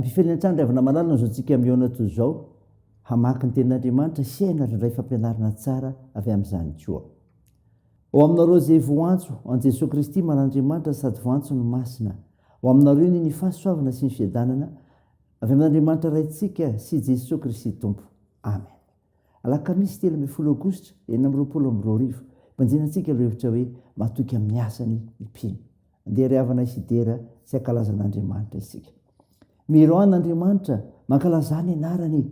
Ampifaliana hatrany ry havana malala ny zontsika mihaona toy izao, hamaky ny Tenin'Andriamanitra sy hiaina ary handray fampianarana tsara avy amin'izany koa. Ho aminareo izay voantso an'i Jesoa Kristy man'Andriamanitra sady voantso ny Masina. Ho aminareo anie ny fahasoavana sy ny fiadanana avy amin'Andriamanitra Raintsika sy Jesoa Kristy Tompo. Amen. Alakamisy 13 Aogositra 2026, Banjinantsika ilay hevitra hoe matoky amin'ny asany ny mpino. Andeha ry havana hidera sy hankalaza an'Andriamanitra isika. Miro an' Andriamanitra, mankalazà ny anarany.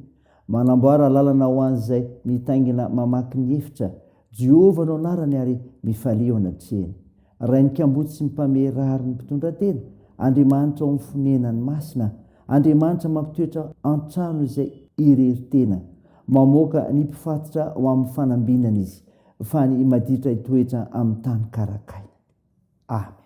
Manamboara lalana ho an'izay mitaingina mamaky ny efitra. Jehovah no anarany ary mifalia eo anatrehany. Rain'ny kamboty sy mpamehy rariny mpitondra tena, Andriamanitra ao amin'ny fonenany masina, Andriamanitra mampitoetra an-trano izay irery tena. Mamoaka ny mpifatotra ho amin'ny fanambinana Izy, fa ny maditra hitoetra amin'ny tany karakaina. Amen.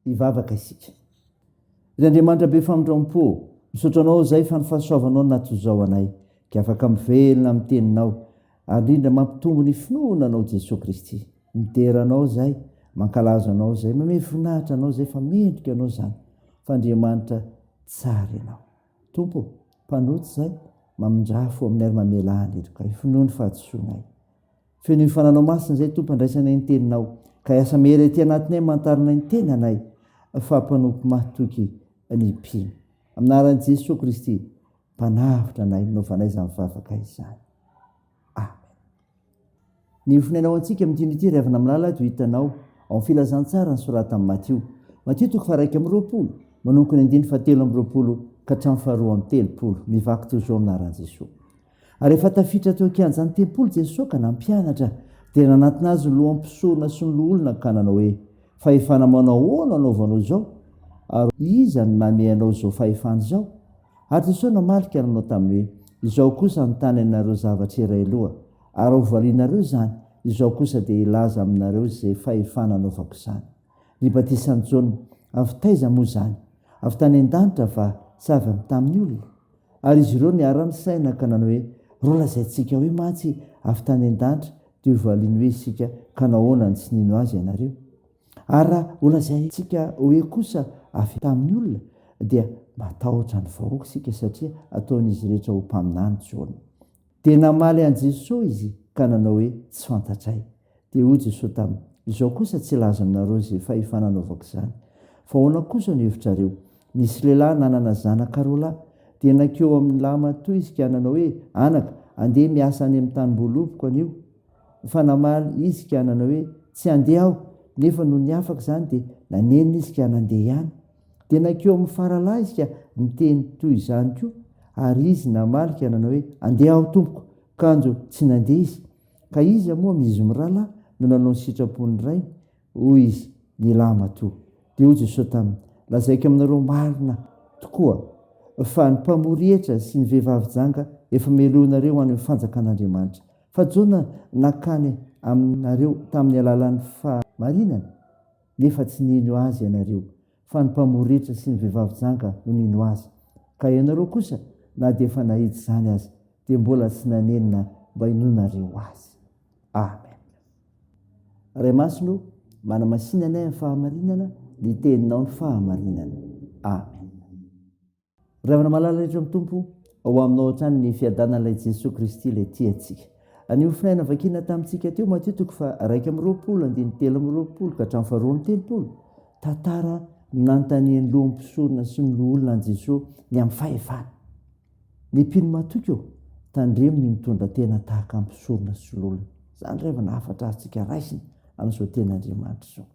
Hivavaka isika. Ry Andriamanitra be famindram-po, misaotra Anao izahay fa ny fahasoavanao no nahatozao anay, ka afaka mivelona amin'ny Teninao, ary indrindra mampitombo ny finoana Anao Jesoa Kristy. Midera Anao izahay, mankalaza Anao izahay, mamehy voninahitra Anao izahay fa mendrika Anao izany, fa Andriamanitra tsara Ianao. Tompo ô, mpanota izahay, mamindrà fo aminay ary mamelà ny helokay, finoa ny fahadisoanay. Feno io fananao masina izay Tompo andraisanay ny teninao ka hiasa mahery aty anatinay amantaranay ny tenanay fa mpanompo mahatoky ny mpino. Amin'ny anaran'i Jesoa Kristy Mpanavotra anay nanaovanay izany vavaka izany. Amen. Ny hofonaina ho antsika amin'ity anio ity ry havana malala dia ho hitanao ao amin'ny filazantsara nosoratan'i Matio. Matio toko faha-21, manomboka ny andininy faha-23 ka hatramin'ny faha-32. Mivaky toy izao amin'ny anaran'i Jesoa. Ary rehefa tafiditra teo an-kianjan'ny tempoly Jesoa ka nampianatra, dia nanantona azy ny loham-pisorona sy ny loholona ka nanao hoe, Fahefana manao ahoana no anaovanao izao? Ary iza no nanome anao izao fahefana izao? Ary Jesoa namaly ka nanao taminy hoe, Izaho kosa hanontany anareo zavatra iray aloha, ary raha hovalianareo izany, izaho kosa dia hilaza aminareo izay fahefana anaovako izany. Ny batisan'i Jaona, avy taiza moa izany? Avy tany an-danitra va sa avy amin'ny tamin'ny olona? Ary izy ireo niara-nisaina ka nanao hoe, Rolazaintsika hoe mantsy avy tany an-danitra, dia hovaliany hoe isika, Ka nahoana no tsy nino azy ianareo? Ary raha holazaintsika hoe kosa avy tamin'ny olona, dia matahotra ny vahoaka isika, satria ataon'izy rehetra ho mpaminany Jaona. Dia namaly an'i Jesoa izy ka nanao hoe, Tsy fantatray. Dia hoy Jesoa taminy, Izaho kosa tsy hilaza aminareo izay fahefana anaovako izany. Fa ahoana kosa no hevitrareo? Nisy lehilahy nanana zanaka roalahy. Dia nankeo amin'ny lahimatoa izy ka nanao hoe, Anaka, andeha miasa any amin'ny tanimboaloboko anio. Fa namaly izy ka nanao hoe, Tsy handeha aho. Nefa nony afaka izany dia nanenina izy ka nandeha ihany. Dia nankeo amin'ny faralahy izy ka niteny toy izany koa, ary izy namaly ka nanao hoe, Andeha aho, tompoko. Kanjo tsy nandeha izy. Ka iza moa amin'izy mirahalahy no nanao ny sitrapon'ny Rainy? Hoy izy, Ny lahimatoa. Dia hoy Jesoa taminy, Lazaiko aminareo marina tokoa, fa ny mpamory hetra sy ny vehivavy janga efa melohinareo any amin'ny fanjakan'Andriamanitra. Fa Jaona nankany aminareo tamin'ny alalan'ny fahamarinana, nefa tsy nino azy ianareo, fa ny mpamory hetra sy ny vehivavy janga no nino azy. Ka ianareo kosa, na dia efa nahita izany aza, dia mbola tsy nanenina mba hinoanareo azy. Amen. Ray Masina o, manamasina anay amin'ny fahamarinana, ny teninao ny fahamarinana. Amen. Ry havana malala rehetra amin'ny Tompo, ao aminao hatrany ny fiadanan'ilay Jesoa Kristy ilay tia antsika. Anio finaina vakiana tamintsika teo Matio toko faha 21 andininy 23 ka hatramin'ny faha 32, tantara nanontanian'ny lohan'ny mpisorona sy ny loholona an'i Jesoa ny amin'ny fahefana. Ny mpino matoky ô, tandremo ny mitondra tena tahaka ny mpisorona sy loholona. Izany ry havana hafatra azontsika raisina amin'izao tenin'Andriamanitra izao.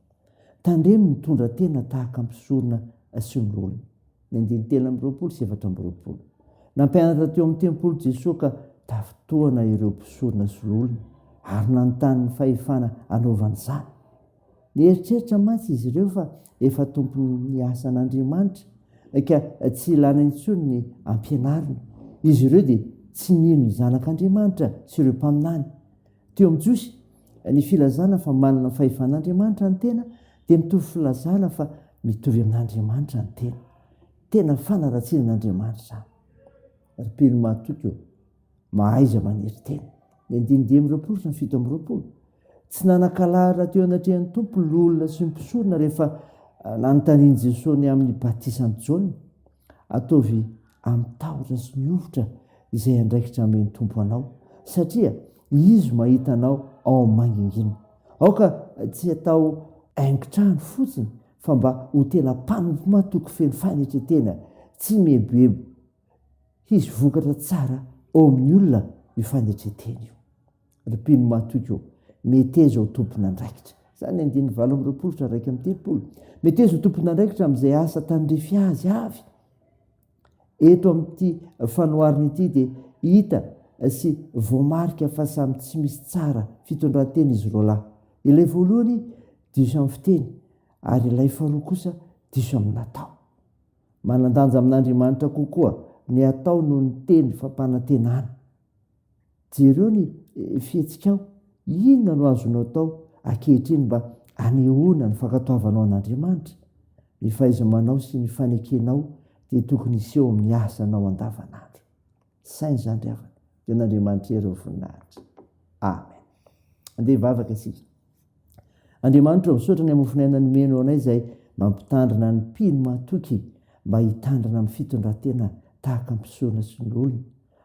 Tandremo ny mitondra tena tahaka ny mpisorona sy ny loholona. Ny andininy 23 sy 24. Nampianatra teo amin'ny tempoly Jesoa ka tafintohana ireo mpisorona sy loholona ary nanontany ny fahefana hanaovany izany. Nieritreritra mantsy izy ireo fa efa tompon'ny asan'Andriamanitra ka tsy ilana intsony ny ampianarina. Izy ireo dia tsy nino ny Zanak'Andriamanitra sy ireo mpaminany. Teo amin'ny Jiosy, ny filazana fa manana ny fahefan'Andriamanitra ny tena dia mitovy filazana fa mitovy amin'Andriamanitra ny tena. Tena fanaratsiana an'Andriamanitra izany. Ry mpino mahatoky ô, mahaiza manery tena. Ny andininy 25 sy ny 27. Tsy nanan-kalahatra teo anatrehan'ny Tompo ny loholona sy ny mpisorona rehefa nanontanian'i Jesoa ny amin'ny batisan'i Jaona. Ataovy amin'ny tahotra sy ny hovitra izay andraikitra amen'ny Tompo anao, satria Izy mahita anao ao amin'ny mangingina. Aoka tsy hatao haingon-trano fotsiny fa mba ho tena mpanompo matoky feno fanetren-tena, tsy mieboebo. Hisy vokatra tsara ao amin'ny olona io fanetren-tena io. Ry mpino matoky ô, meteza ho tompon'andraikitra. Izany ny andininy 28 hatramin'ny 31. Meteza ho tompon'andraikitra amin'izay asa tandrify azy avy. Eto amin'ity fanoharana ity dia hita sy voamarika fa samy tsy misy tsara fitondran-tena izy roalahy. Ilay voalohany diso amin'ny fiteny ary ilay faharoa kosa diso amin'ny natao. Manan-danja amin'Andriamanitra kokoa ny atao noho ny teny fampanantenana. Jereo ny fihetsikao. Inona no azonao atao ankehitriny mba hanehoana ny fankatoavanao an'Andriamanitra? Ny fahaiza-manao sy ny fanekenao dia tokony hiseho amin'ny asanao andavanandro. Saino izany ry havana. Dia an'Andriamanitra irery ny voninahitra. Amen. Andeha hivavaka isika. Andriamanitra ô, misaotra ny amin'ny mofon'aina nomenao anay izay mampitandrina ny mpino mahatoky mba hitandrina amin'ny fitondran-tena tahaka ny mpisorona sy ny olona,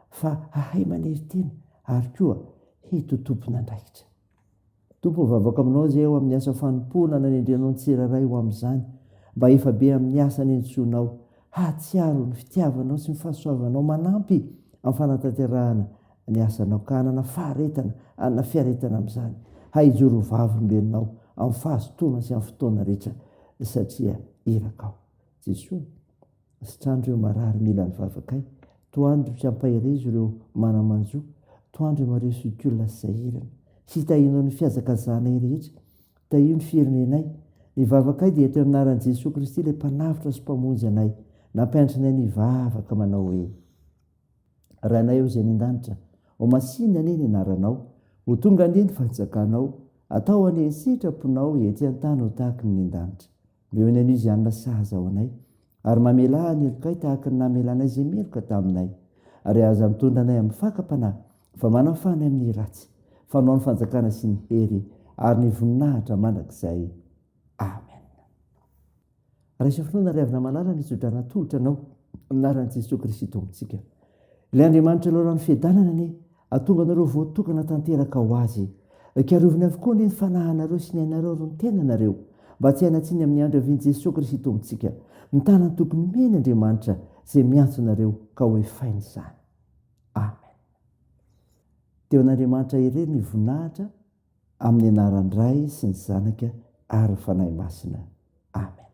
fa hahay manery tena ary koa hety ho tompon'andraikitra. Tompo ô, vavaka aminao izay ao amin'ny asa fanompoana nanendrenao ny tsirairay ho amin'izany, mba efa be amin'ny asa niantsoanao, hahatsiaro ny fitiavanao sy ny fahasoavanao manampy amin'ny fanatanterahana ny asanao ka hanana faharetana, hanana fiaretana amin'izany, hay hijoro ho vavolombelonao amin'ny fahazotoana sy amin'ny fotoana rehetra satria irakao. Jesoa, sitrano ireo marary mila ny vavakay, tohandro sy ampaherezo ireo mana-manjo, tohandro ireo marefo sy olona sy sahirana. Sy tahianao ny fihazakazahanay rehetra, tahio ny firenenay. Ny vavakay dia eto amin'ny anaran'i Jesoa Kristy ilay Mpanavotra sy Mpamonjy anay, nampianatra anay ny hivavaka manao hoe. Rainay ao izay any an-danitra, ho masìna anie ny anaranao, ho tonga anie ny fanjakanao, atao anie ny sitraponao ety an-tany ho tahaky ny any an-danitra. Omeo ny anio izay hanina sahaza ho anay, ary mamelà ny helokay tahaky ny namelanay izay meloka taminay. Ary aza mitondra anay amin'ny fakam-panahy, fa manafaha anay amin'ny ratsy, fa Anao ny fanjakana sy ny hery ary ny voninahitra mandrakizay. Amen. Raiso finoana ry havana malala ny tsodrano atolotra anao amin'ny anaran'i Jesoa Kristy Tompontsika. Ilay Andriamanitra loharano fiadanana anie hahatonga anareo voatokana tanteraka ho Azy. Karoviny avokoa anie ny fanahinareo sy ny ainareo ary ny tenanareo, mba tsy hanan-tsiny amin'ny andro hiavian'i Jesoa Kristy Tompontsika. Mitana ny toky nomeny Andriamanitra izay miantso anareo ka ho efainy izany. Amen. Teo an'Andriamanitra irery ny voninahitra amin'ny anaran'ny Ray sy ny Zanaka ary ny Fanahy Masina. Amen.